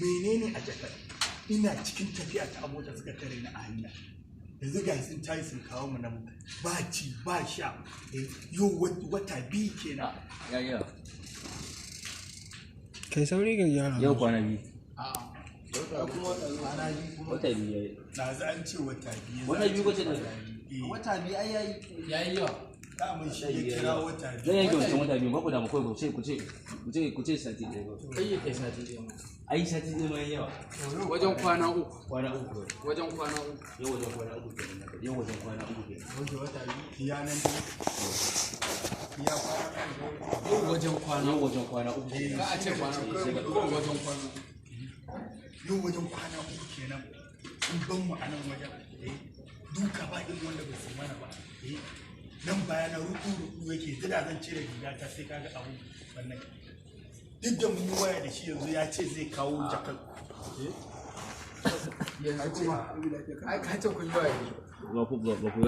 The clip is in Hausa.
Menene a jakar? Ina cikin tafiya ta mota suka tare ni a hanya. Yanzu ga sun tayi sun kawo mu nan, ba ci ba sha. Yau wata 2 kenan. Ya yawa. Kai sauri ka gyara. Yau kwana 2. Kwana 2 kuma. Wata 2 yayi. Na za an ce wata 2. Wata 2 kwace ne. Wata 2 ai yayi. Yayi yawa. Daman shi ya kira wata Zan biyu. yanke wancan wata 2 ba ku damu, kawai ku ce sati 1 kawai. Kai ya kai sati 1 ma. Ai sati 1 ma yayi yawa. Wajen kwana 3. Kwana 3 kawai. Wajen kwana 3. Yau wajen kwana 3 kenan haka. Yau wajen kwana 3 kenan. Wajen wata 2 ya nan ya kwana. Yau wajen kwana Yau wajen kwana 3 kenan. Ka a ce kwana 3, kawai wajen kwana 3. Yau wajen kwana 3 kenan sun ban mu a nan wajen. Duka ba irin wanda ba su mana ba. Nan baya na ruku ruku yake zida, zan cire riga ta sai kaga abu wannan. Duk da mun yi waya da shi, yanzu ya ce zai kawo jakar. Yanzu kuma ai ka ce kun yi waya. Ba ku ba ku.